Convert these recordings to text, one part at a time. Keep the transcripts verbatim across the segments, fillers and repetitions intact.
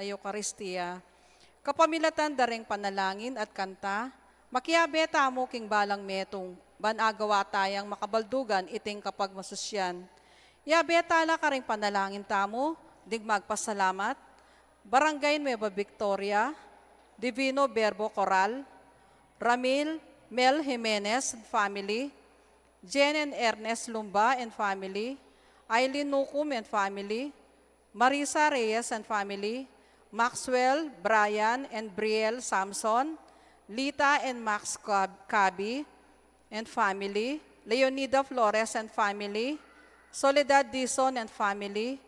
Eukaristia. Kapamilatan da ring panalangin at kanta, makiabe tamu king balang metung, ban agawa tayang makabaldugan iting kapagmasusyan. Iabe tala karing panalangin tamu, ding magpasalamat, Barangay Nueva Victoria, Divino Verbo Coral, Ramil Mel Jimenez and family, Jen and Ernest Lumba and family, Aileen Nucum and family, Marisa Reyes and family, Maxwell, Brian, and Brielle Samson, Lita and Max Cab-, Cabi and family, Leonida Flores and family, Soledad Dizon and family,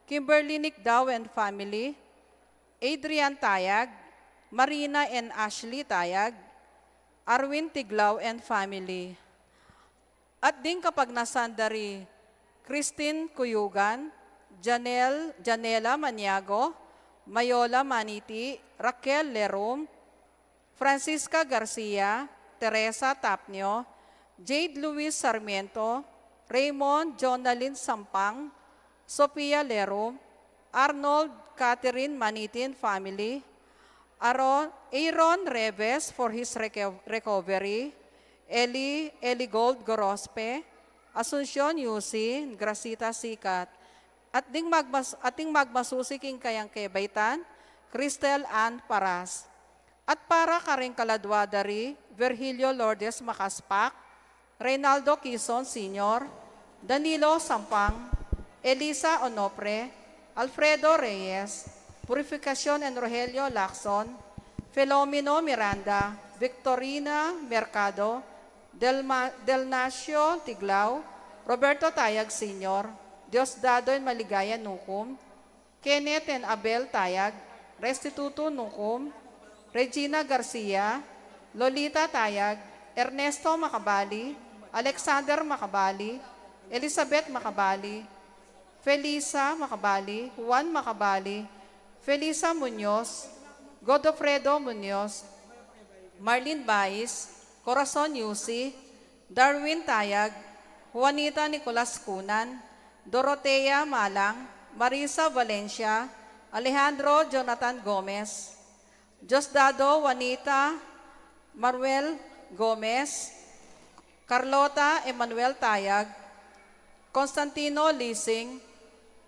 Kimberly Nicdao and family, Adrian Tayag, Marina and Ashley Tayag, Arwin Tiglao and family. At ding kapagnasan da ri Christine Cuyugan, Janel, Janela Maniago, Mayola Maniti, Raquel Lerum, Francisca Garcia, Teresa Tapnio, Jade Luis Sarmiento, Raymond Jonalyn Sampang, Sophia Lerum, Arnold Catherine Manitin family, Aaron, Aaron Reves for his reco-, recovery, Eli, Eli Gold Gorospe, Asuncion Yusi, Gracita Sikat, at ding magmas-, at ding magmasusi king kayang kebaitan, Cristel Ann Paras. At para karing kaladwa da ri Virgilio Lourdes Macaspac, Reynaldo Quizon Senior, Danilo Sampang, Elisa Onofre, Alfredo Reyes, Purificacion and Rogelio Lacson, Filomeno Miranda, Victorina Mercado, Delma-, Delnacio Tiglao, Roberto Tayag Senior, Diosdado and Maligaya Nucum, Kenneth and Abel Tayag, Restituto Nucum, Regina Garcia, Lolita Tayag, Ernesto Macabali, Alexander Macabali, Elizabeth Macabali, Felisa Macabali, Juan Macabali, Felisa Muñoz, Godofredo Muñoz, Marlene Bais, Corazon Yusi, Darwin Tayag, Juanita Nicolas Cunan, Dorotea Malang, Marisa Valencia, Alejandro Jonathan Gomez, Diosdado Juanita Manuel Gomez, Carlota Emmanuel Tayag, Constantino Lising,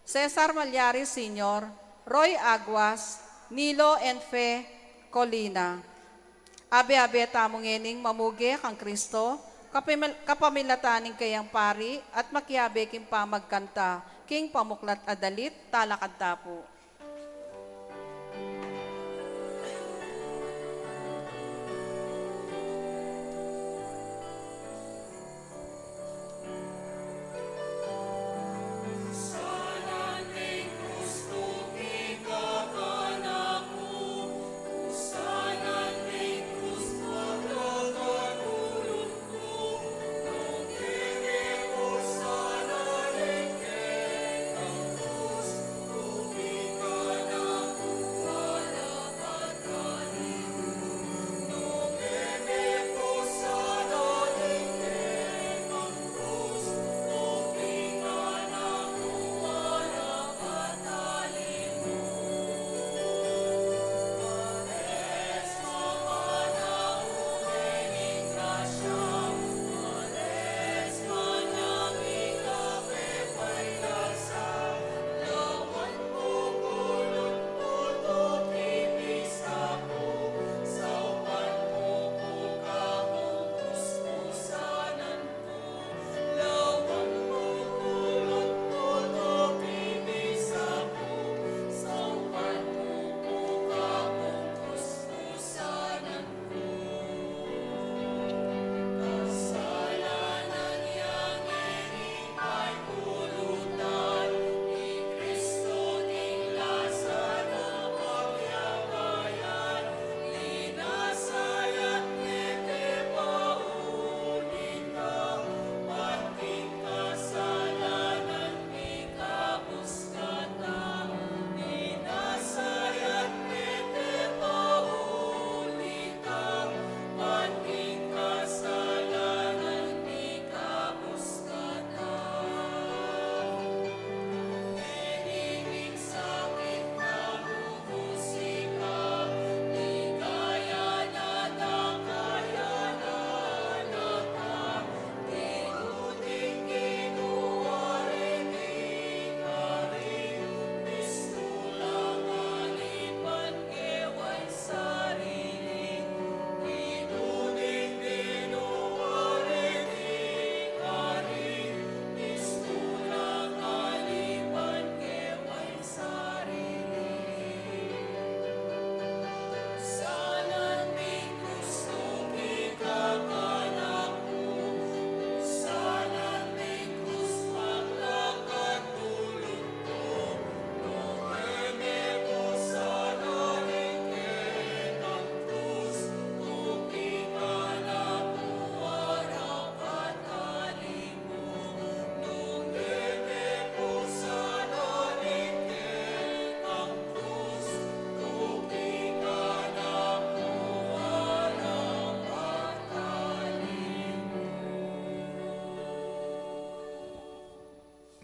Cesar Malyari Senior, Roy Aguas, Nilo and Fe Colina. Abe-abe tamu ngening mamuge kang Kristo, kapamil-, kapamilatan ning kayang pari, at makiabe king pamagkanta, king pamuklat a dalit, talakad ta pu.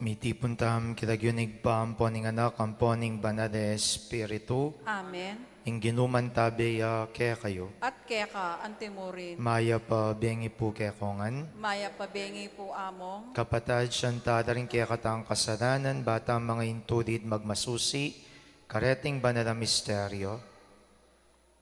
Mitipun tamu king lagyu ning Ibpa, ampo ning Anak, ampo ning Banal a Espiritu. Amen. Ing Ginu mantabe ya kekayu. At keka antimurin. Mayap a bengi pu kekongan. Mayap a bengi pu, Among. Kapatad, sisian tala ring kekatang kasalanan, ba tang manga intulid magmasusi kareting banal a misteryo.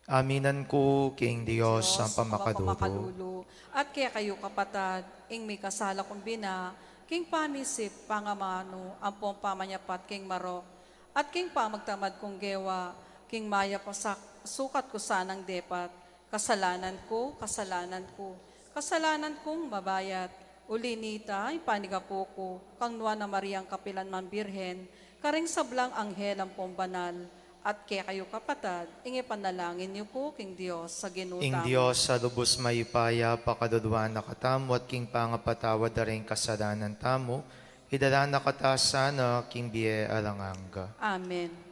Aminan ku king Dios, Dios, Amang Amang mapakalulu. Mapakalulu, at kekayu, kapatad, ing mikasala kung bina, king pamisip, pangamanu, ampong pamanyapat king marok, at king pamagtamad kung gewa, king mayap a sak-, sukat ku sanang depat, kasalanan ku, kasalanan ku, kasalanan kung mabayat, uli nita, ing panigapu ku, kang Nuan a Mariang kapilan man Birhen, karing sablang anghel ampong banal, at kekayu, kapatad, ing ipanalangin yu ku king Dios a Ginu tamu. Ing Dios a lubus mayupaya, pakaluluan na katamu, at king pangapatawad da ring kasalanan tamu, idala na kata sana king bie alang angga. Amen.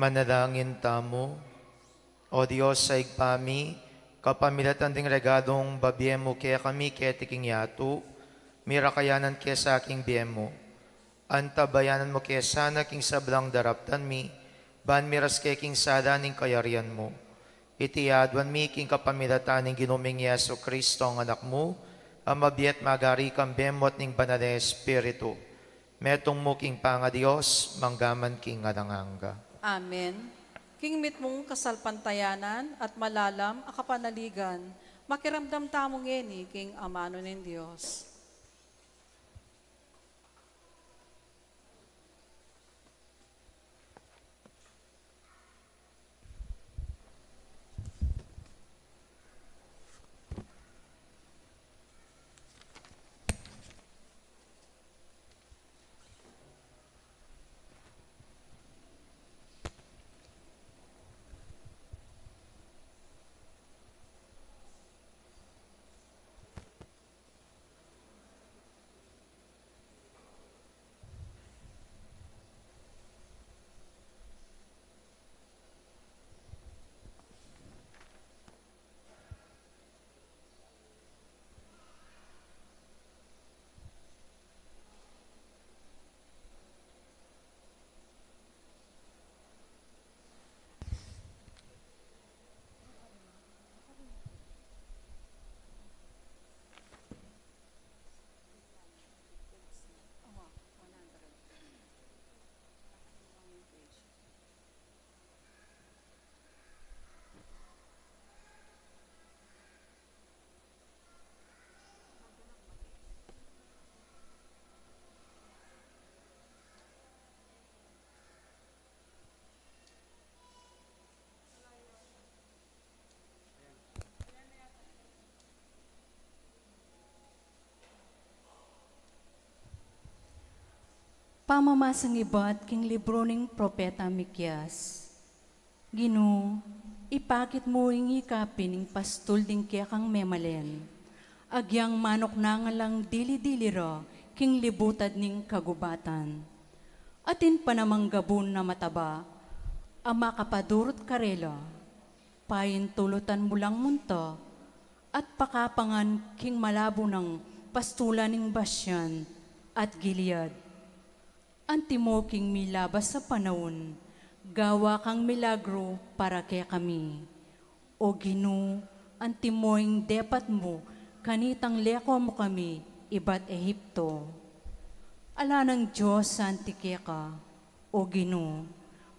Manalangin tamu. O Dios a Ibpa mi, kapamilatan ding regalung babie mu kekami keti king yatu, mirakayanan ke sa king bie mu. Antabayanan mu ke sana king sablang daraptan mi, ban miras ke king sala ning kayarian mu. Iti aduan mi king kapamilatan ning Ginu ming Jesucristo, a Anak mu, a mabie at magari kambe mu at ning Banal a Espiritu, metung mu king pangaDios, mangga man king alang angga. Amen. King mitmung kasalpantayanan at malalam a kapanaligan, makiramdam tamu ngeni king amanu ning Dios. Pamamasang ibat king libru ning Propeta Mikias. Ginu, ipakit mu ing ikapin ning pastul ding kekang memalen. Agyang manuknangan lang dili-dili ra king libutad ning kagubatan. Atin pa namang gabun a mataba a makapadurut karela. Paintulutan mu lang munta at pakapangan king malabo nang pastulan ning Bashan at Gilead. Antimo king milabas a panaun, gawa kang milagru para kekami. O Ginu, antimo ing depat mu kanitang leko mu kami ibat Ehipto. Ala nang Dios anti keka, O Ginu,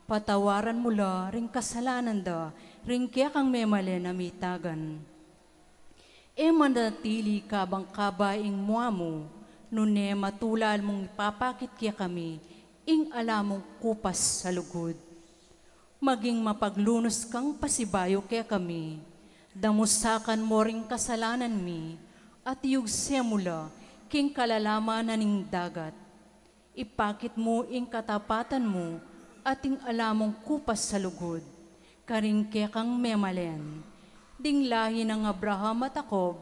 patawaran mu la ring kasalanan da ring kekang memalen a mitagan. E manatili kabang kaba ing mua mu, nune matulal mung ipapakit kekami ing ala mung kupas a lugud. Maging mapaglunus kang pasibayu kekami, damusakan mu ring kasalanan mi, at yugse mu la king kalalaman na ning dagat. Ipakit mu ing katapatan mu at ing ala mung kupas a lugud karing kekang memalen. Ding lahi nang Abraham at Jacob,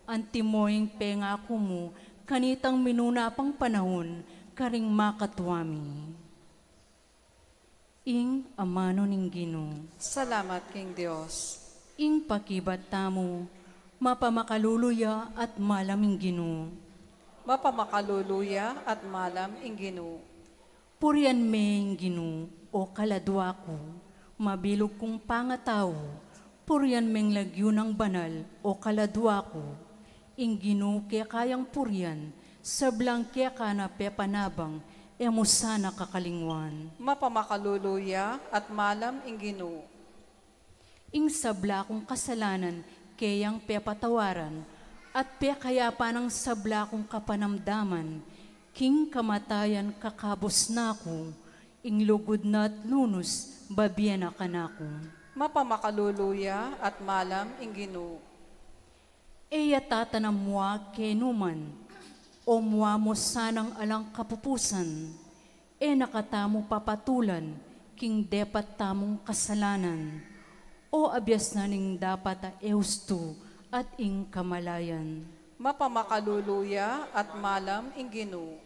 antimo ing pengaku mu kanitang minuna pang panaun karing makatua mi. Ing amanu ning Ginu. Salamat king Dios. Ing pakibat tamu, mapamakalulu ya at malam ing Ginu. Mapamakalulu ya at malam ing Ginu. Purian me ing Ginu, o kaladua ku, mabilug kung pangatau, purian meng lagyu nang banal, o kaladua ku. Ing Ginu keka yang purian, sablang keka na pepanabang, e mu sana kakalingwan. Mapamakalulu ya at malam ing Ginu. Ing sabla kung kasalanan keyang pepatawaran, at pekayapan nang sabla kung kapanamdaman, king kamatayan kakabus na ku, ing lugud na at lunus babie na kanaku. Mapamakalulu ya at malam ing Ginu. E ya tatanam mua kenu man, o mua mu sanang alang kapupusan, e na katamu papatulan king depat tamung kasalanan, o abias na ning dapat a e ustu at ing kamalayan. Mapamakalulu ya at malam ing Ginu.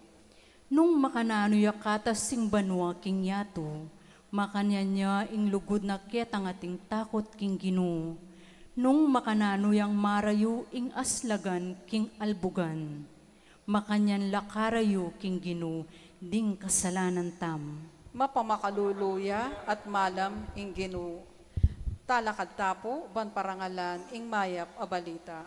Nung makananu ya katas ing banua king yatu, makanyan ya ing lugud na ketang ating takut king Ginu. Nung makananu yang marayu ing aslagan king albugan, makanyan la karayu king Ginu ding kasalanan tam. Mapamakalulu ya at malam ing Ginu. Talakad ta pu ban parangalan ing mayap a balita.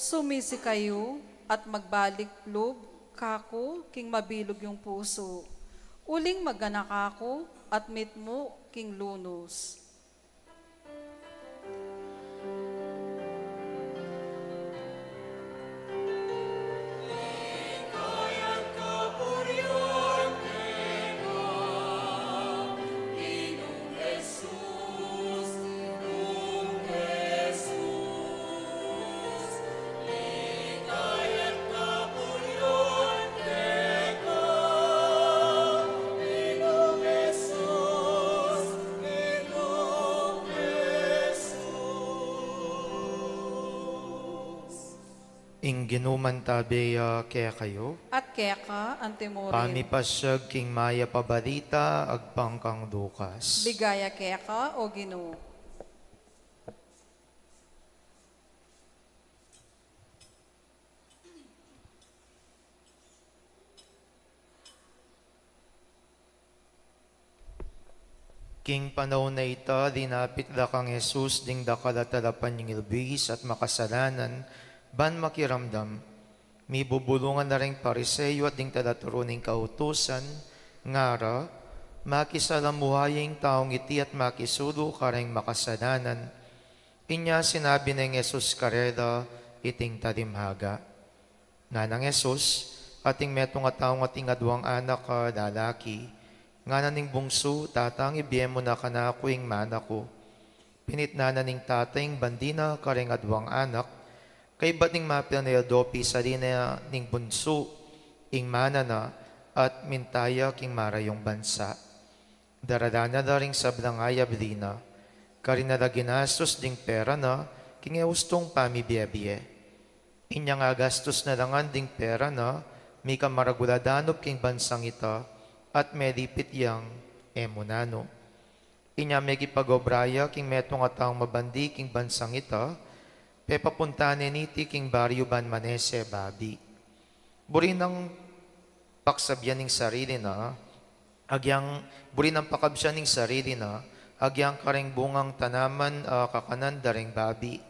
Sumisi kayu at magbalik lub kaku king mabilug yung pusu. Uling magana kaku at mitmu king lunus. Ing Ginu mantabe ya kekayu. At keka antimurin. Pamipasiag king mayap a balita agpang kang Lucas. Ligaya keka, O Ginu. King panaun a ita, dinapit da kang Jesus ding dakal a talapanyingil bis at makasalanan, ban makiramdam. Mibubulungan na ring Pariseo at ding talaturu ning kautusan, ngara, makisalamuha ya ing taung iti at makisulu kareng makasalanan. Inya sinabi neng Jesus karela iting talimhaga. Nganang Jesus, ating metung a taung ating aduang anak a lalaki, ngana ning bungsu, Tatang, ibie mu na kanaku ing mana ku. Pinitnan na ning tata ing bandi na kareng aduang anak, kaybat ning mapilan a aldo, pisali na ning bungsu ing mana na, at minta ya king marayung bansa. Daralan na la ring sablang ayab dina, karin na la ginastus ding pera na king e ustung pamibiebie. Inyang agastus na la ngan ding pera na, mika maragul a danup king bansang ita, at melipit yang e mu nanu. Inya mekipag-obra ya king metung a taung mabandi king bansang ita, pepapunta ne niti king baryu ban manese babi. Buri nang paksabian ing sarili na, agyang, buri nang pakabsian ing sarili na, agyang kareng bungang tanaman a kakanan da ring babi,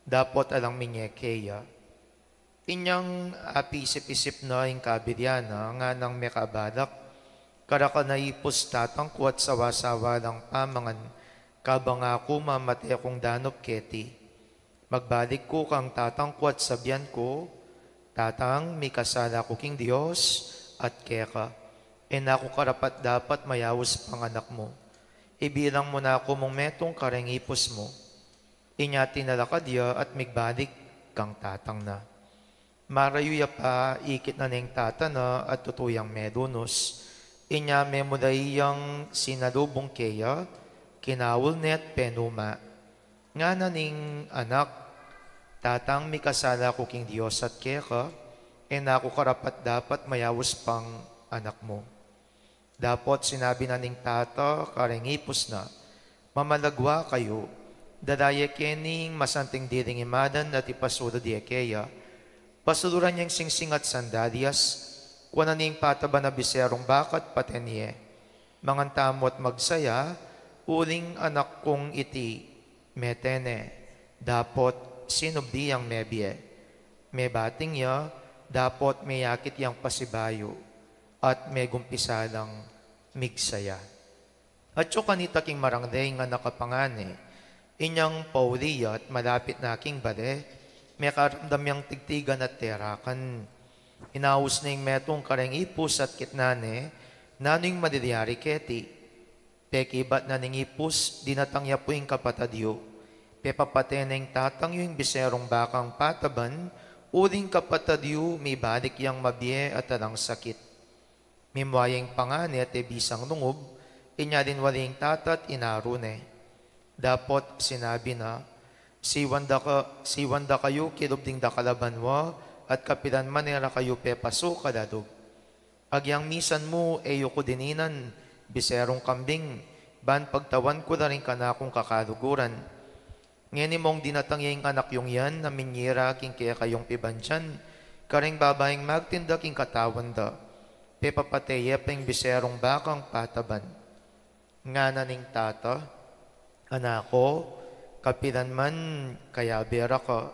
dapot alang minye keya. Inyang apisip-isip na ing kabilian na, nganang mekabalak, Karaka na ipus, tatang ku, at sawa-sawa lang pamangan, kabang aku mamate kung danup keti. Magbalik ku kang tatang ku at sabian ku, Tatang, mikasala ku king Dios at keka. E na ku karapat-dapat mayaus pang anak mu. Ibilang mu na ku mung metung kareng ipus mu. Inya tinalakad ya at migbalik kang tatang na. Marayu ya pa, ikit na neng tata na at tutu yang melunus. Inya memula yang sinalubung keya, kinaul ne at penuma. Ngana ning anak, Tatang, mikasala ku king Dios at keka, e na ku karapat-dapat mayaus pang anak mu. Dapot sinabi na ning tata kareng ipus na, Mamalagwa kayu, dala ye keni ing masanting diling imalan at ipasulud ye keya. Pasuluran yeng singsing at sandalyas, kuanan ing pataban a biserung baka at paten ye. Mangan tamu at magsaya, uling anak kung iti, mete ne, dapot sinubli yang mebie. Mebating ya, dapot meyakit yang pasibayu, at megumpisa lang migsaya. Atyu kanita king marangle ing anak a pangane, inyang pauli ya at malapit na king bale, mekaramdam yang tigtigan at terakan. Inaus ne ing metung kareng ipus at kitnan ne, nanu ing malilyari keti. Pekibat na ning ipus, dinatang ya pu ing kapatad yu. Pepapate neng tatang yu ing biserung bakang pataban, uling kapatad yu, mibalik yang mabie at alang sakit. Mimua ya ing pangane at e bisang lungub, inya linwali ing tata at inaru ne. Dapot sinabi na, Siwan da ka, siwan da kayu kilub ding dakal a banua, at kapilan man e ra kayu pepasuk a lalub. Agyang misan mu e yu ku dininan biserung kambing, ban pagtawan ku la ring kanakung kakaluguran. Ngeni mong dinatang ya ing anak yung yan a minyira king kekayung pibandian, kareng babaing magtinda king katawan da, pepapate ye pa ing biserung bakang pataban. Ngana ning tata, Anak ku, kapilan man kayabe ra ka,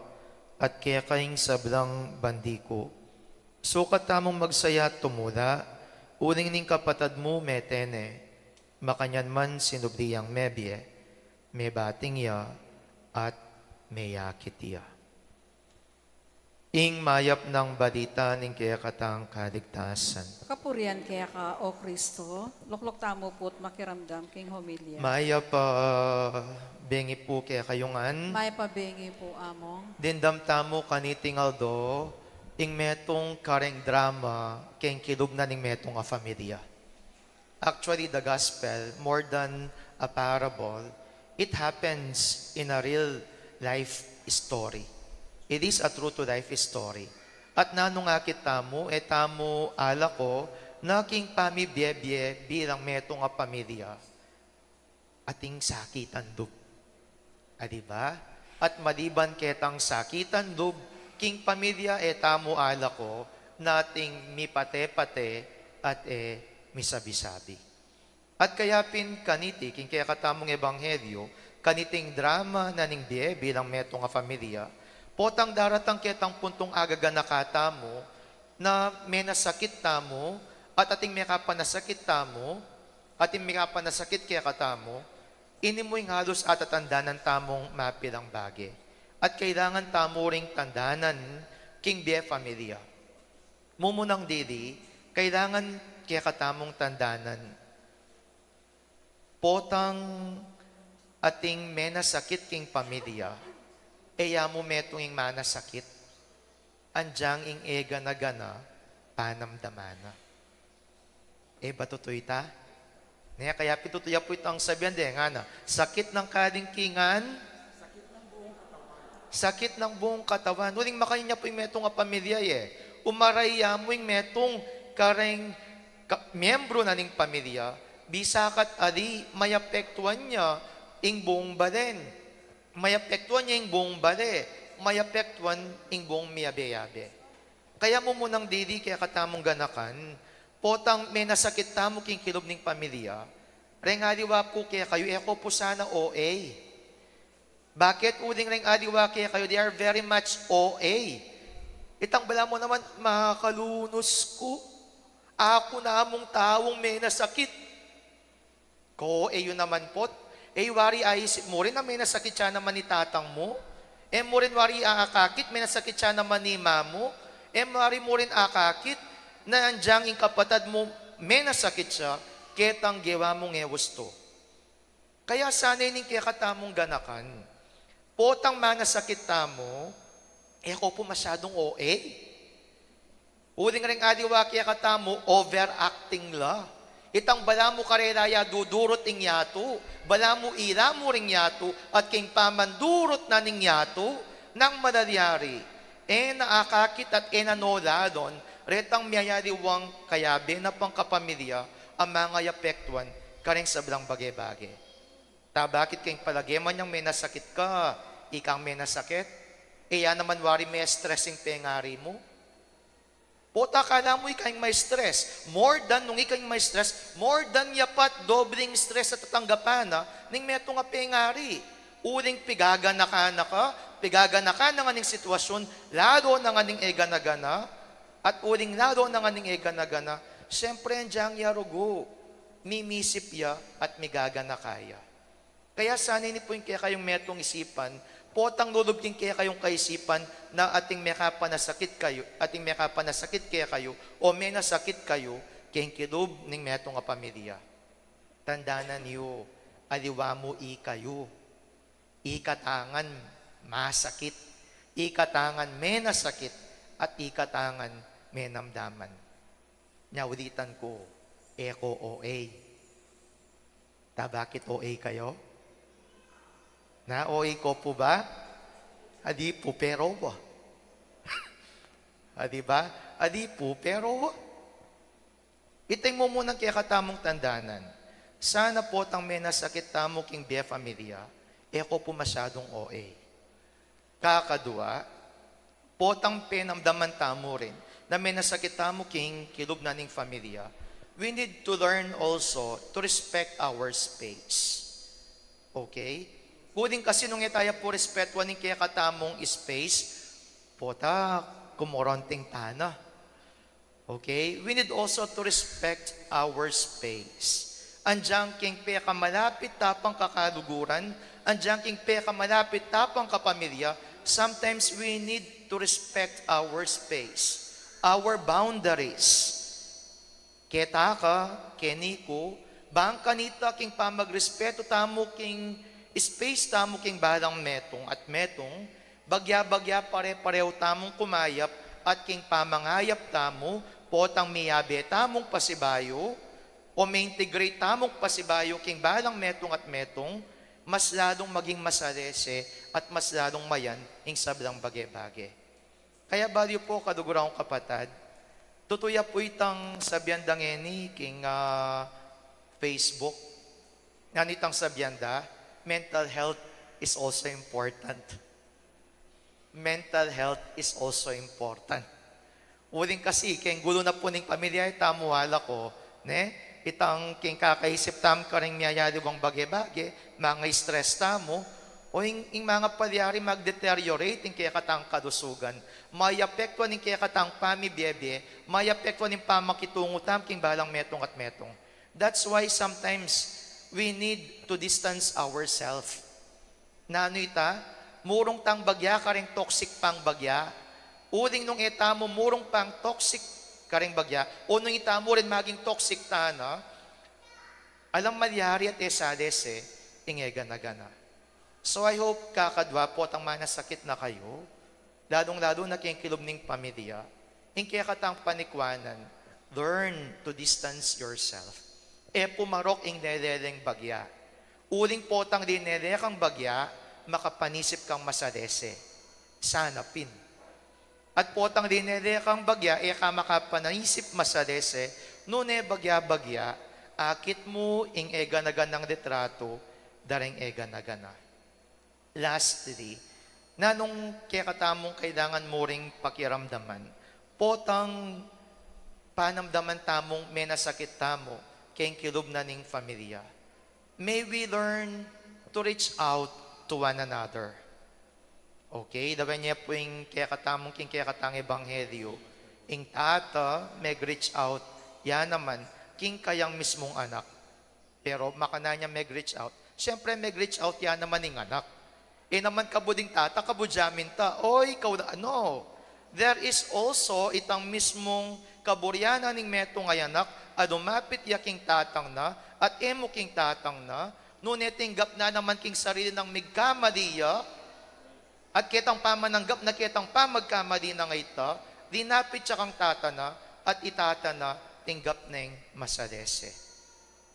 at keka ing sablang bandi ku. Sukat tamung magsaya at tumula, uling ning kapatad mu mete ne, makanyan man sinubli yang mebie, mebating ya, at meyakit ya. Ing mayap nang balita ning kekatang kaligtasan. Kapurian keka, O Kristo. Lukluk tamu pu't makiramdam king homilya. Mayap a bengi pu kekayu ngan. Mayap a bengi pu, Among. Dimdam tamu kaniting aldo ing metung kareng drama keng kilub na ning metung a familia. Actually, the gospel, more than a parable, it happens in a real life story. It is a true to life story. At nanu ing akit tamu, e tamu alako na king pamibiebie bilang metung a pamilya, ating sakitan lub. A, di ba? At maliban ketang sakitan lub, king pamilya e tamu alako na ating mipate-pate at e misabi-sabi. At kaya pin kaniti, king kekatamung ebanghelyo, kaniting drama na ning bie bilang metung a pamilya, potang daratang ketang puntung agaganaka tamu, na menasakit tamu, at ating mekapanasakit tamu, ating mekapanasakit kekatamu, ini mu ing halus atatandanan tamung mapilang bage. At kailangan tamu ring tandanan king bie pamilya. Mumunang dili, kailangan kekatamung tandanan. Potang ating menasakit king pamilya, e ya mu metung ing manasakit, anjang ing e gana-gana, panamdaman na. E ba tutu ita? Ne, kaya pin tutu ya pu itang sabian de, ngana, sakit ng kalingkingan, sakit ng buong katawan. Uling makanyan ya pu ing metung a pamilya, e. Umaray ya mu ing metung kareng ka-, miyembro na ning pamilya, bisa ka't ali, mayapektuan ya ing buong balen. Mayapektuan ya ing buong bale. Mayapektuan ing buong miyabe-yabe. Kaya mumunang dili kekatamung ganakan, potang menasakit tamu king kilub ning pamilya, reng aliwa pu kekayu, e ko pu sana O A. Bakit? Uling reng aliwa kekayu, they are very much O A. Itang balamu naman, makalunus ku. Aku namung taung menasakit. Ko, e yu naman put. E wari aisip mu rin na menasakit ya naman i tatang mu. E mu rin wari aakakit, menasakit ya naman i ima mu. E wari mu rin akakit, na anjang ing kapatad mu, menasakit ya, ketang gewa mung e ustu. Kaya sana ining kekatamung ganakan, potang manasakit tamu, e ko pu masyadung O A. Uling reng aliwa kekatamu, overacting la. Itang balamu karela ya dudurut ing yatu, balamu ila mu ring yatu, at king pamandurut na ning yatu, nang malalyari, e na akakit at e na nolalon retang miyayaliwang kayabe na pang kapamilya a mangayapektuan kareng sablang bage-bage. Ta bakit king palage man yang menasakit ka, ikang menasakit? E ya naman wari me-stress ing pengari mu? Pota kala mu ika ing ma-stress. More than nung ika ing ma-stress, more than ya pa't dobleng stress a tatanggapan na ning metung a pengari. Uling pigaganaka na ka, pigaganaka na ngan ing sitwasyun, lalo na ngan ing e gana-gana, at uling lalo na ngan ing e gana-gana, siyempre anjang ya rugu, mimisip ya at migaganaka ya. Kaya sana ini pu ing kekayung metung isipan, potang lulub king kekayung kaisipan na ating mekapanasakit kayu, ating mekapanasakit kekayu, o menasakit kayu, king kilub ning metung a pamilya. Tandanan yu, aliwa mu ikayu. Ika ta ngan masakit, ika ta ngan menasakit, at ika ta ngan menamdaman. Nya ulitan ku, e ko O A. Ta bakit O A kayu? Na O A ko pu ba? Adi pu, pero wa. Adi ba? Adi pu, pero wa. Ita ing mumunang kekatamung tandanan. Sana potang menasakit tamu king bie pamilya, e ko pu masyadung O A. Kakadua, potang penamdaman tamu rin na menasakit tamu king kilub na ning pamilya, we need to learn also to respect our space. Okay? Uling kasi nung e taya pu respetuan ing kekatamung space, pota, kumoronting tana. Okay? We need also to respect our space. Anjang king pekamalapit ta pang kakaluguran, anjang king pekamalapit ta pang kapamilya, sometimes we need to respect our space, our boundaries. Keta ka, keni ku, bang kanita king pamagrespetu tamu king space tamu king balang metung at metung, bagya-bagya pare-pareho tamung kumayap at king pamangayap tamu, potang miyabe tamung pasibayu, o ma-integrate tamung pasibayu king balang metung at metung, mas lalung maging masalese at mas lalung mayan ing sablang bage-bage. Kaya balu yu pu, kaluguran kung kapatad, tutu ya pu itang sabian da ngeni king, ah, Facebook. Nanu itang sabian da? Mental health is also important. Mental health is also important. Uling kasi, keng gulu na pu ning pamilya, e tamu ala ko, ne? Itang king kakaisip tamu karing miyayaliwang bage-bage, manga stress tamu, o ing, ing manga palyari mag-deteriorate ing kekatang kalusugan. Mayapektuan ing kekatang pamibie-bie, mayapektuan ing pamakitungo tamu king balang metung at metung. That's why sometimes we need to distance ourselves. Nanu ita? Murung tang bagya kareng toxic pang bagya. Uling nung e tamu murung pang toxic kareng bagya, o nung ita mu rin maging toxic tana, alang malyari at e salese ing e gana-gana. So I hope kakadwa potang manasakit na kayu, lalung-lalu na king kilub ning pamilya, ing kekatang panikwanan, learn to distance yourself. E pumarok ing lele ling bagya. Uling potang linele kang bagya, makapanisip kang masalese. Sana pin. At potang linele kang bagya, e ka makapanisip masalese, nune bagya-bagya, akit mu ing e gana-ganang litratu da ring e gana-gana. Lastly, nanung kekatamung kailangan mu ring pakiramdaman? Potang panamdaman tamung menasakit tamu king kilub na ning familia. May we learn to reach out to one another. Okay, lawen ye pu ing kekatamung king kekatang ebanghelyo. Ing tata meg-reach out ya naman king kayang mismung anak. Pero makanyan ya meg-reach out, siyempre meg-reach out ya naman ing anak. E naman kabud ing tata, kabud ya minta, "Oy, ikaw na ano?" There is also itang mismung kaburian na ning metung a anak a lumapit ya king tatang na at e mu king tatang na, nune tinggap na naman king sarili nang migkamali ya, at ketang pamananggap na ketang pamagkamali na nga ita, linapit ya kang tata na, at i tata na tinggap neng masalese.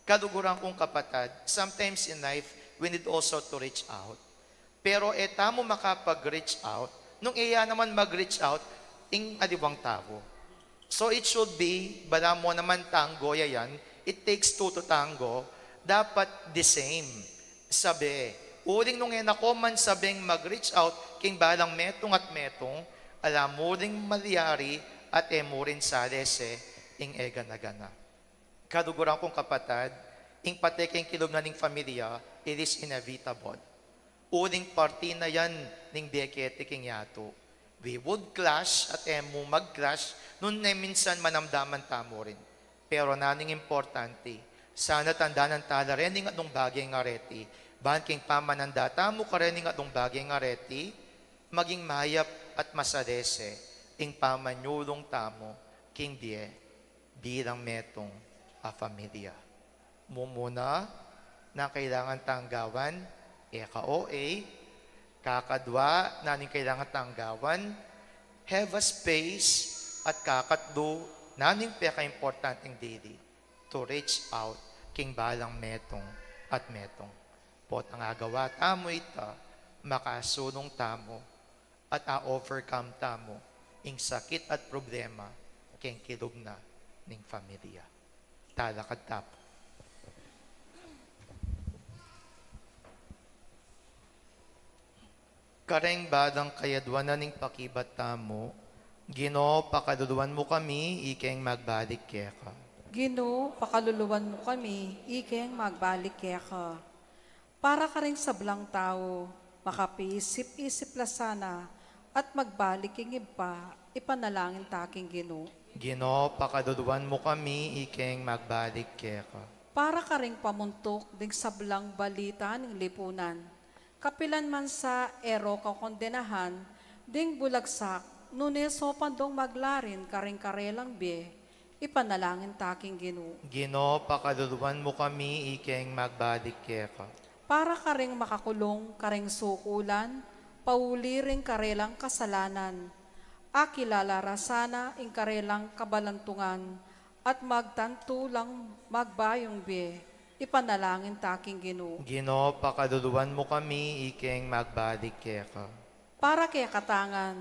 Kaluguran kung kapatad, sometimes in life, we need also to reach out. Pero e tamu makapag-reach out nung e ya naman mag-reach out ing aliwang tau. So it should be, balamu naman tango ya yan, it takes two to tango, dapat the same. Sabe, uling nung e na ko man sabeng mag-reach out king balang metung at metung, ala mu ring malyari at e mu rin salese ing e gana-gana. Kaluguran kung kapatad, ing pate king kilub na ning familia, it is inevitable. Uling parti na yan ning bie keti king yatu. We would clash at e mu mag-clash nune minsan manamdaman tamu rin. Pero nanung importante, sana tandanan tala reng atlung bage ngan reti, ban king pamananda tamu kareng atlung bage ngan reti, maging mayap at masalese ing pamanyulung tamu king bie bilang metung a familia. Mumuna, nanu ing kailangan tang gawan, e ka O A, kakadwa, nanu ing kailangan tang gawan, have a space, at kakatlu, nanu ing pekaimportanteng dili, to reach out king balang metung at metung. Potang agawa tamu ita, makasulung tamu at a-overcome tamu ing sakit at problema king kilub na ning familia. Talakad tamu. Kareng balang kayadwanan ning pakibat tamu, Ginu, pakaluluan mu kami, ikeng magbalik keka. Ginu, pakaluluan mu kami, ikeng magbalik keka. Para karing sablang tau, makapiisip-isip la sana at magbalik king Ibpa, ipanalangin ta king Ginu. Ginu, pakaluluan mu kami, ikeng magbalik keka. Para karing pamuntuk ding sablang balita ning lipunan, kapilan man sa e ro kakondenahan ding bulagsak, nune saupan dong maglarin karing karelang bie, ipanalangin ta king Ginu. Ginu, pakaluluan mu kami, ikeng magbalik keka. Para karing makakulung karing sukulan, pauli ring karelang kasalanan, akilala ra sana ing karelang kabalantungan, at magtantu lang magbayung bie, ipanalangin ta king Ginu. Ginu, pakaluluan mu kami, ikeng magbalik keka. Para kekatang ngan,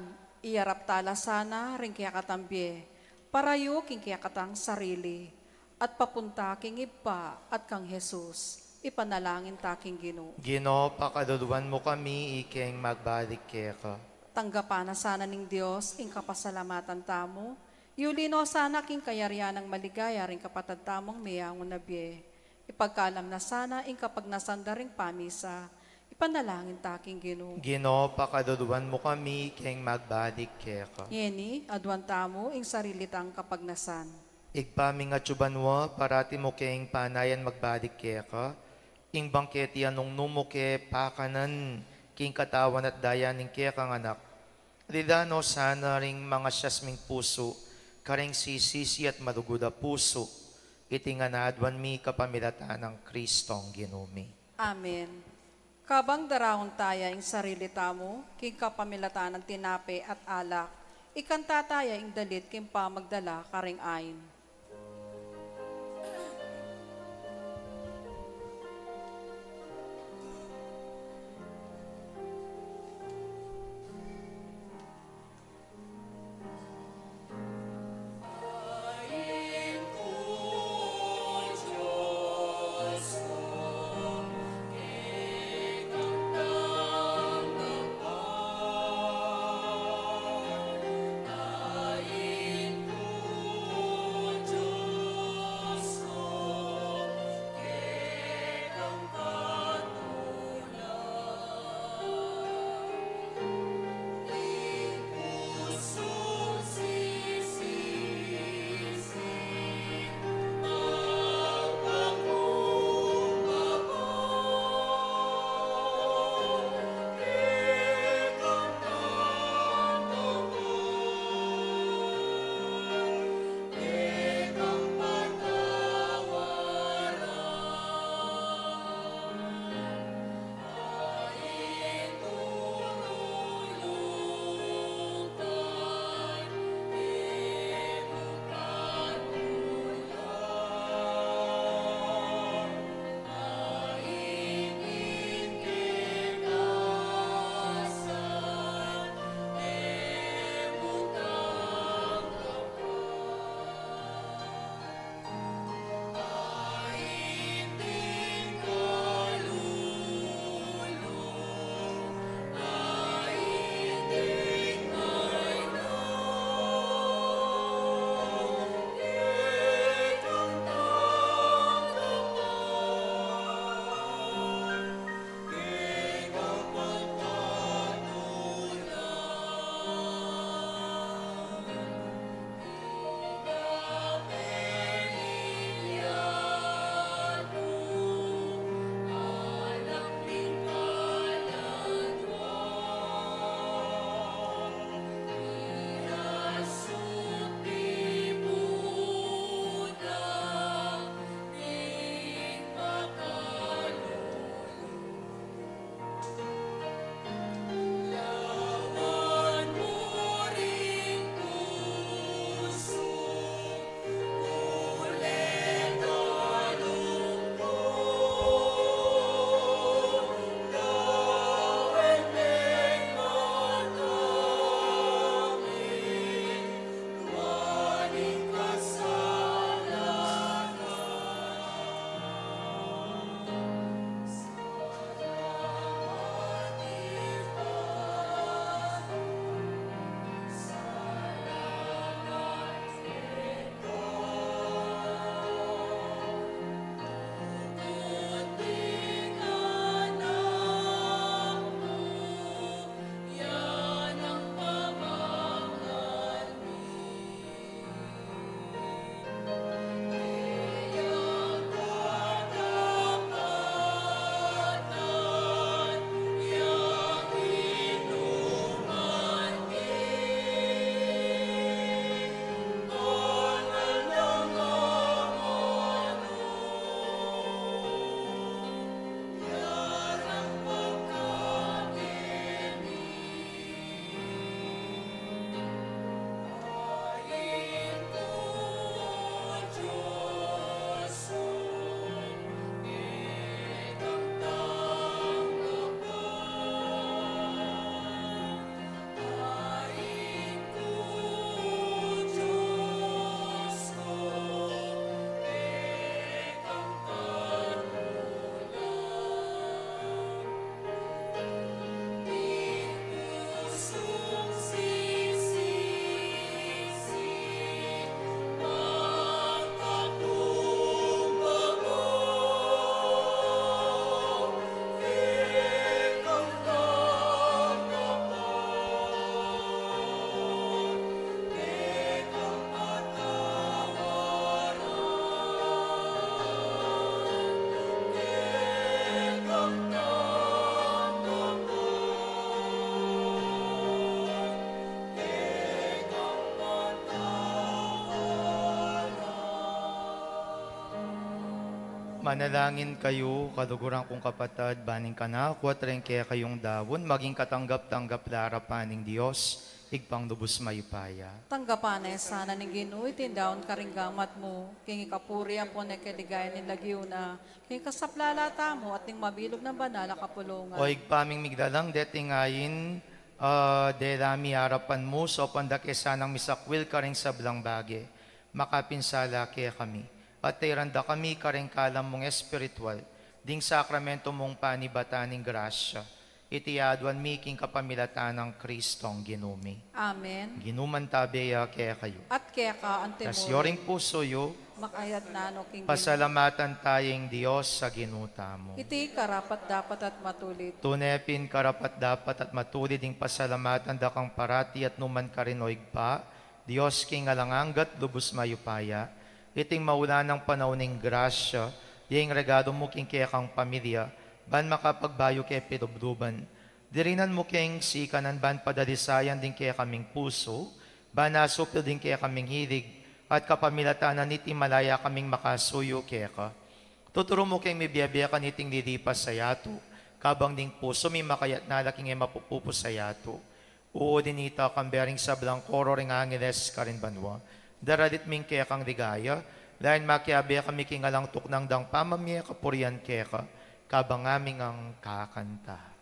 iyarap ta la sana ring kekatang bie, para yu king kekatang sarili, at papunta king Ibpa at kang Jesus, ipanalangin ta king Ginu. Ginu, pakaluluan mu kami, ikeng magbalik keka. Tanggapan na sana ning Dios ing kapasalamatan tamu, Yuli no sana king kayarian nang maligaya ring kapatad tamung meangu na bie. Ipagkalam na sana ing kapagnasan da ring pamisa. Ipanalangin ta king Ginu. Ginu, pakaluluan mu kami king magbalik keka. Ngeni, aduan tamu ing sarili tang kapagnasan. Ibpa ming atsu banua, parati mu keng panayan magbalik keka, ing bangketi a nung nu mu ke pakanan king katawan at daya ning kekang Anak. Dila no sana ring mangasias ming pusu karing sisisi at malugud a pusu. Iti ngan aduan mi kapamilatan nang Kristong Ginu mi. Amen. Kabang daraun taya ing sarili tamu king kapamilatan nang tinape at alak, ikanta taya ing dalit king pamagdala karing ain. Manalangin kayu, kaluguran kung kapatad, ban ing kanaku at ring kekayung daun maging katanggap-tanggap la arapan ning Dios, Ibpang lubus mayupaya. Tanggapan na sana ning Ginu iting daun karing gamat mu, king ikapuri ampon ikaligaya ning lagyu na, king kasaplalan tamu at ning mabilug nang banal a kapulungan. O Ibpa ming miglalang, deting ain, ah, dela mi arapan mu, saupan da ke sanang misakwil karing sablang bage, makapinsala kekami, at tairan da kami karing kalam mung espiritual, ding sakramento mung panibatan ning grasya, iti aduan mi king kapamilatan nang Kristong Ginu mi. Amen. Ginu mantabe ya kekayu. At keka anti mu rin. Itas yu ring pusu yu. Makayad na no king Ginu. Pasalamatan taya ing Dios a Ginu tamu. Iti karapat-dapat at matulid. Tune pin karapat-dapat at matulid ing pasalamatan da kang parati at nukarin man, o Ibpa, Dios king alang angga at lubus mayupaya, iting maulan a panaun ning grasya, ya ing regalu mu king kekang pamilya, ban makapagbayu ke pilubluban. Dirinan mu keng sikanan ban padalisayan ding kekaming pusu, ban asupil ding kekaming hilig, at kapamilatan na niti malaya kaming makasuyu keka. Tuturu mu keng mibie-bie kaniting lilipas a yatu, kabang ding pusu mi makayat na la king e mapupupus a yatu. Uling ita, kambe ring sablang koro ring angeles karin banua, daralit mi ing kekang ligaya, lain makiabe kami king alang tuknang dang pamamie kapurian keka, kabang ngaming ang kakanta.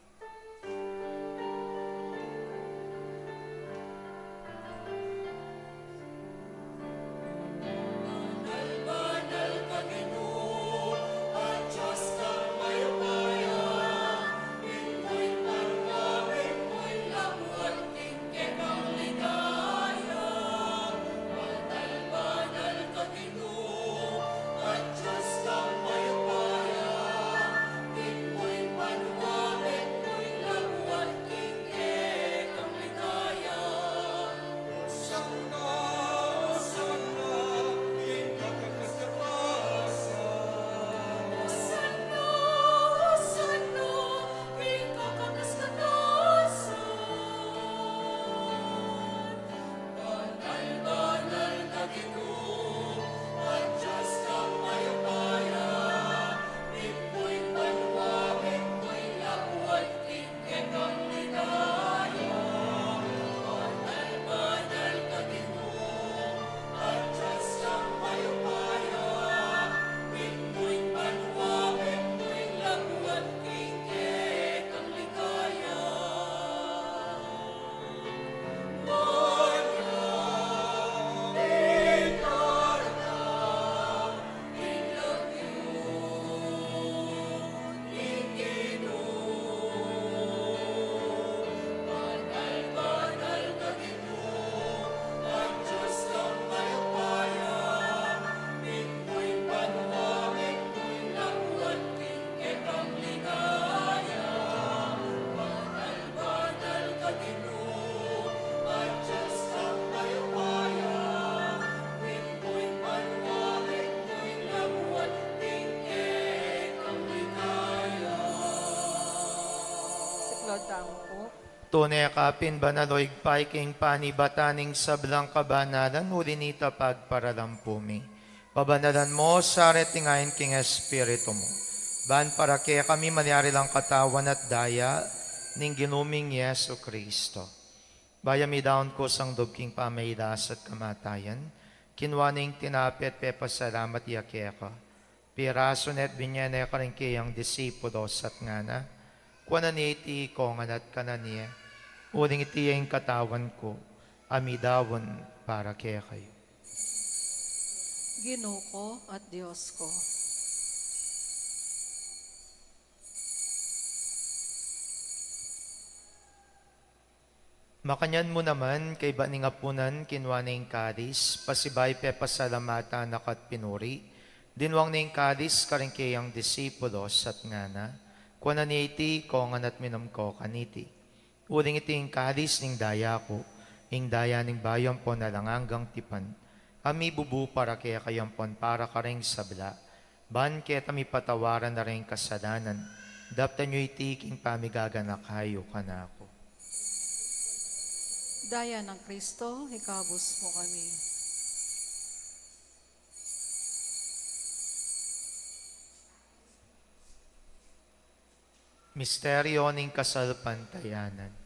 Siklaud tamu pu. Tune ka pin banal, o Ibpa, king panibatan ning sablang kabanalan, uli nita pagparalampu mi. Pabanalan mu sa reting ain king Espiritu mu, ban para kekami malyari lang katawan at daya ning Ginu ming Jesu Kristo. Bayu midaun kusang lub king pamailas at kamatayan, kinua ne ing tinape at pepasalamat ya keka. Pirasu ne at binye ne karing keyang disipulos at ngana, kuanan ye iti ikongan at kanan ye, uling iti ya ing katawan ku, a midaun para kekayu. Ginu ku at Dios ku. Makanyan mu naman, kaybat ning apunan, kinua ne ing kalis, pasibayu pepasalamatan na ka at pinuri, dinwang ne ing kalis karing keyang disipulos at ngana, kuanan ye iti ikongan at minum ko kaniti. Uling iti ing kalis ning daya ku, ing daya ning bayu ampon alang anggang tipan, a mibubu para kekayu ampon para karing sabla, ban keta mipatawaran na ring kasalanan. Daptan yu iti king pamigaganaka yu kanaku. Daya nang Kristo, ikabus mu kami. Misteryo ning kasalpantayanan.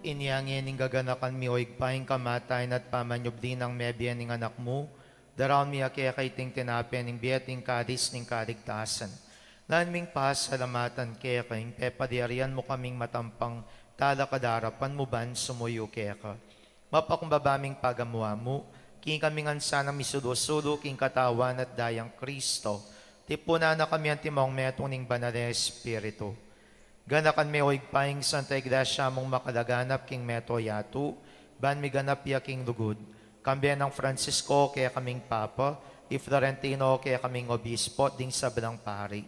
Inya ngeni gaganakan mi, O Ibpa, ing kamatayan at pamanyubli nang mebie ning Anak mu, daraun mi keka iting tinape ning bie at ing kalis ning kaligtasan. Lalu ming pasalamatan keka ing pepalyarian mu kaming matampang talakad king arapan mu ban sumuyu keka. Mapakumbaba ming pagamu-amu, king kami ngan sana misulu-sulu king katawan at dayang Kristo, tipunan na kami antimong metung ning Banal a Espiritu. Ganakan me, O Ibpa, ing Santa Iglesia mung makalaganap king mabilug a yatu, ban miganap ya king lugud. Kambe nang Francisco, kekaming Papa, i Florentino, kekaming Obispo, ding sablang pari.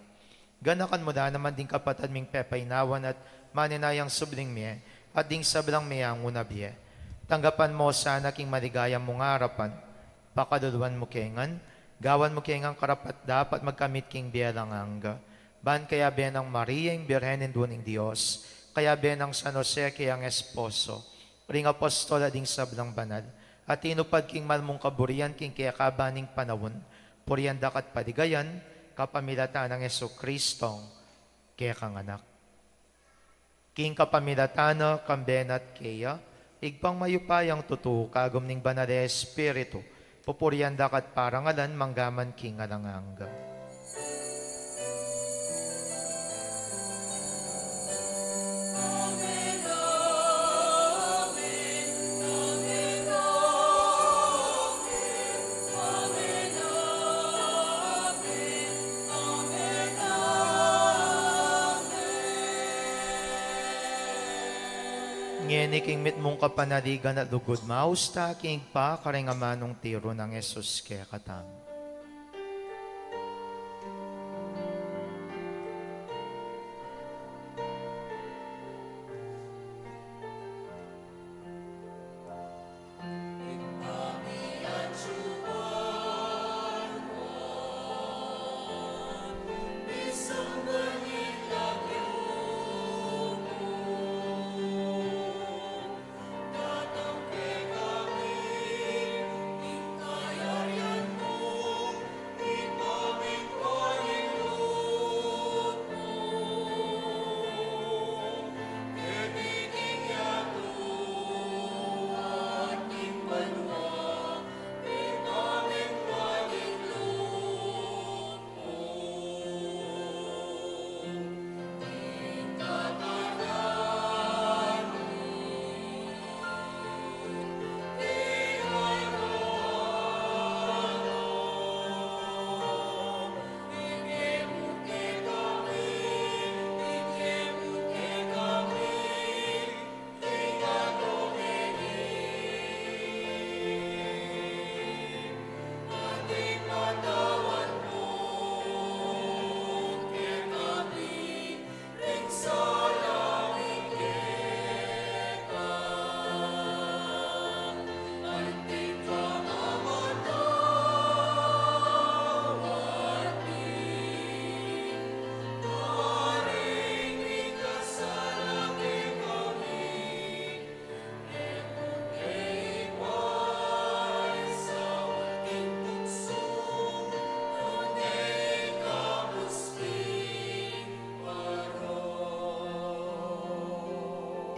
Ganakan mu la naman ding kapatad ming pepaynawan at maninayang subling mie, at ding sablang meangu na bie. Tanggapan mu sana king maligaya mung arapan, pakaluluan mu ke ngan, gawan mu ke ngan karapat-dapat magkamit king bie alang angga. Ban kayabe nang Maria, ing Birhen Indu ning Dios, kayabe nang San Jose, kayang esposo, ring apostol at ding sablang banal a tinupad king mal mung kaburian king kekaban ning panaun, purian da ka at paligayan, kapamilatan nang Jesucristong kekang Anak. King kapamilatan na, kambe na at keya, Ibpang mayupayang tutu, kagum ning Banal a Espiritu, pupurian da ka at parangalan mangga man king alang angga. Ngeni king mitmung kapanaligan at lugud, maus ta king Ibpa karing amanung tiru nang Jesus kekatamu.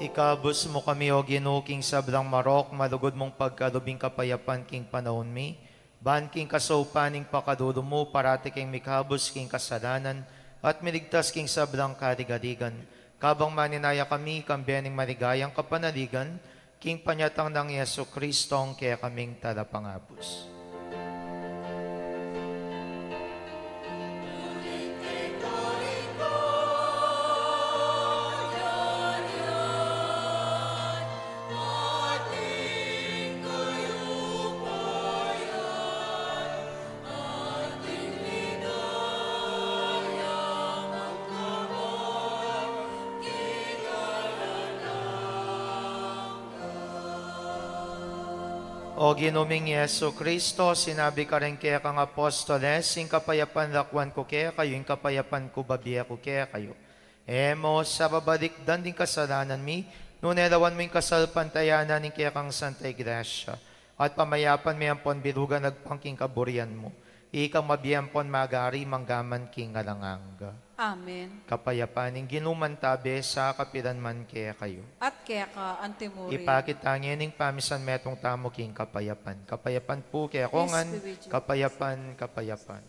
Ikabus mu kami, O Ginu, king sablang marok, malugud mung pagkalub ing kapayapan king panaun mi, ban king kasaupan ning pakalulu mu, parati keng mikabus king kasalanan, at miligtas king sablang kaligaligan. Kabang maninaya kami, kambe ning maligayang kapanaligan, king panyatang nang Jesucristo, ing kekaming Talapangabus. O Ginu ming Jesucristo, sinabi mu kareng kekang apostoles, ing kapayapan lakwan ku kekayu, ing kapayapan ku bibie ku kekayu. E mu sa babalikdan ding kasalanan mi, nune lawan mu ing kasalpantayanan ning kekang Santa Iglesia, at pamayapan me ampon bilugan agpang king kaburian mu. Ikang mabie ampon magari mangga man king alang angga. Amen. Kapayapan ning Ginu mantabe sa kapilan man kekayu. At keka antimurin. Ipakit ta ngening pamisan metung tamu king kapayapan. Kapayapan pu kekayu ngan. Peace be with you. Kapayapan, kapayapan.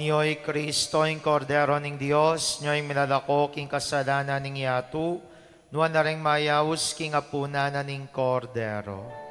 Nyo i Kristo, ing Kordero ning Dios, nyo ing milalako king kasalanan ning yatu, nuan la reng mayaus king apunan na ning Kordero.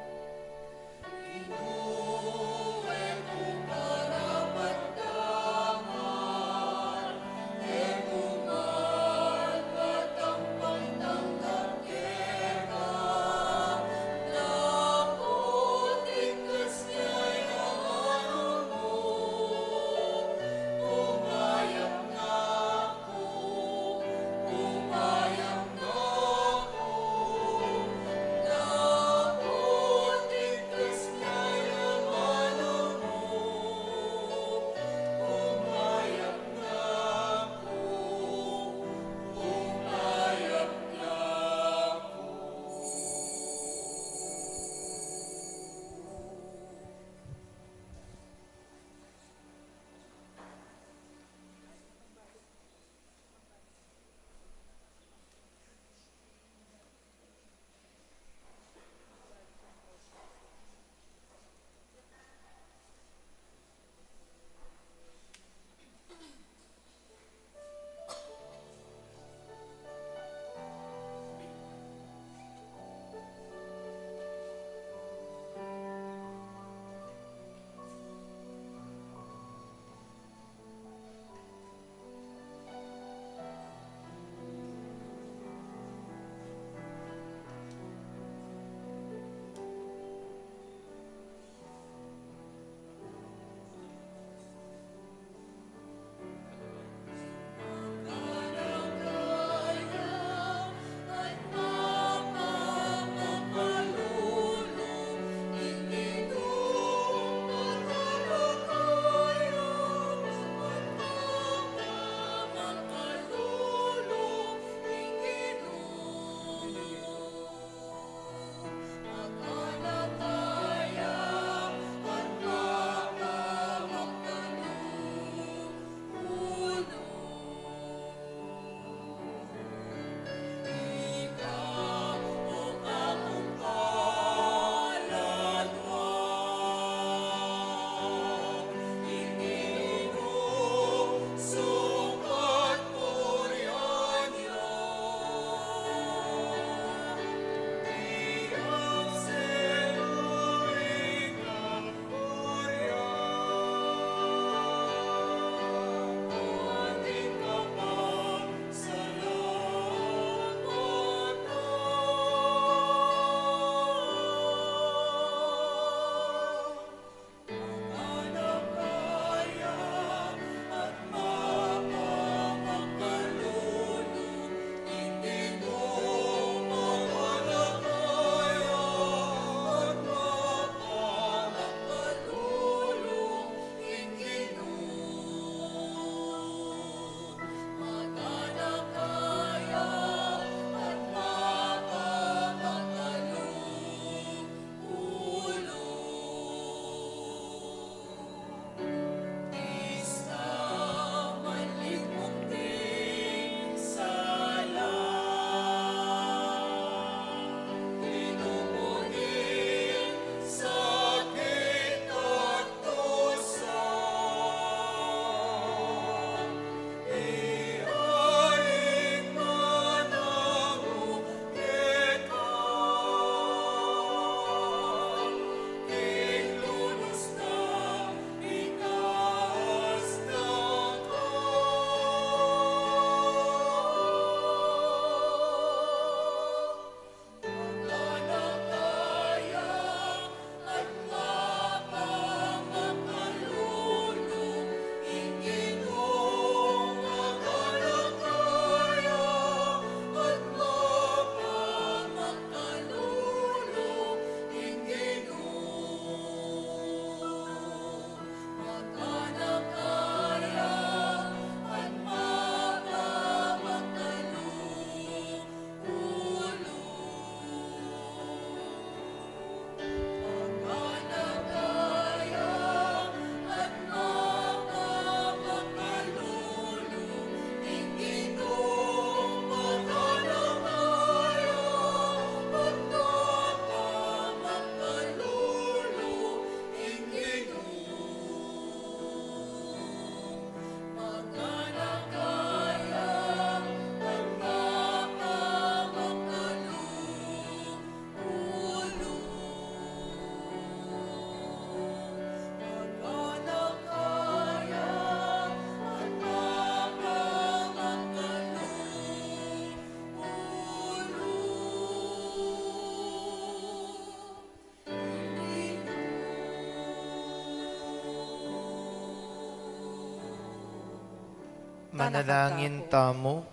Manalangin tamu.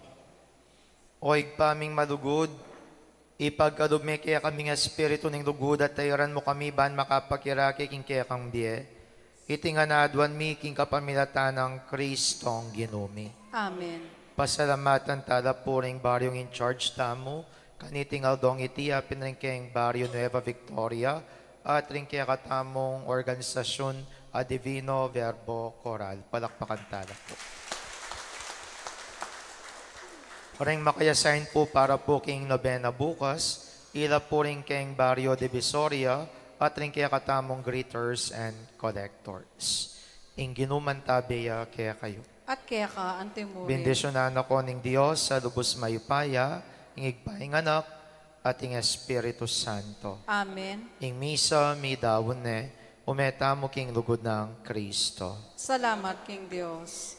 O Ibpa ming malugud, ipagkalub me kekami ing espiritu ning lugud at tairan mu kami ban makapakirake king kekang bie. Iti ngan aduan mi king kapamilatan nang Kristong Ginu mi. Amen. Pasalamatan tala pu ring baryung in charge tamu kaniting aldong iti, apin ring keng Barrio Nueva Victoria, at ring kekatamung organisasyun a Divino Verbo Coral. Palakpakan tala pu. Ring maka-assign pu para pu king nobena bukas, ila pu ring keng Barrio Divisoria at ring kekatamung greeters and collectors. Ing Ginu mantabe ya kekayu. At keka antimurin. Bendisyunan na ko ning Dios a lubus mayupaya, ing Ibpa, ing Anak, at ing Espiritu Santo. Amen. Ing misa midaun ne, ume tamu king lugud nang Kristo. Salamat king Dios.